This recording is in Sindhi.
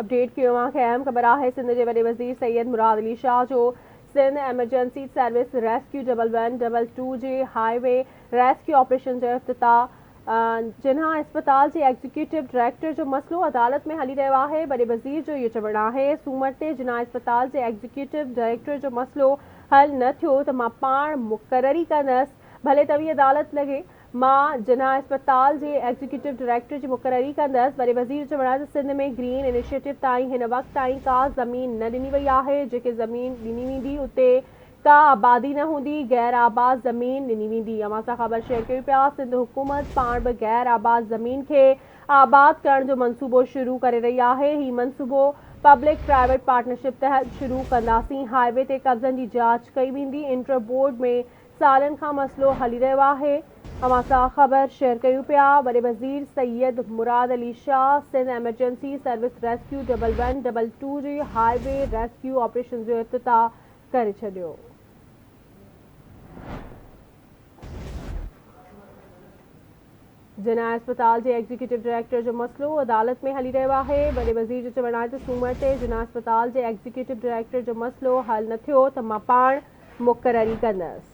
اپڊيٽ ڪيو اوهان کي اهم خبر آهي سنڌ جي وڏي وزير سيد مراد علي شاهه جو Sindh emergency service rescue double one double two جي هاء وي ريسڪيو آپريشن جو افتتاح جناح اسپتال جي ايگزيڪيوٽو ڊائريڪٽر جو مسئلو عدالت ۾ هلي رهيو آهي وڏي وزير جو اهو چوڻ آهي سومر تي جناح اسپتال جي ايگزيڪيوٽو ڊائريڪٽر جو مسئلو حل نه ٿيو ته مان پاڻ مقرري ڪندس ڀلي توهين عدالت لڳي مان جناح اسپتال جي ايگزيڪيوٽو ڊائريڪٽر جي مقرري ڪندس، وڏي وزير جو چوڻ آهي ته سنڌ ۾ گرين انيشيٽو تائين هن وقت تائين ڪا زمين نه ڏني وئي آهي، جيڪي زمين ڏني ويندي اتي ڪا آبادي نه هوندي، غير آباد زمين ڏني ويندي. اوهان سان خبر شيئر ڪيون پيا سنڌ حڪومت پاڻ به غير آباد زمين کي آباد ڪرڻ جو منصوبو شروع ڪري رهي آهي، هي منصوبو پبلڪ پرائيويٽ پارٽنرشپ تحت شروع ڪنداسين، هاء وي تي قبضن جي جاچ ڪئي ويندي، انٽر بورڊ ۾ سالن کان مسئلو هلي رهيو آهي اوهان سان خبر شيئر ڪيون پيا وڏي وزير Syed Murad Ali Shah Sindh emergency service rescue double one double two جي هاء وي ريسڪيو آپريشن جو افتتاح ڪري ڇڏيو. جناح اسپتال جي ايگزيڪيوٽو ڊائريڪٽر جو مسئلو عدالت ۾ هلي رهيو آهي وڏي وزير جو چوڻ آهي ته سومر تي جناح اسپتال جي ايگزيڪيوٽو ڊائريڪٽر جو مسئلو حل نه ٿيو ته مان پاڻ مقرري ڪندس.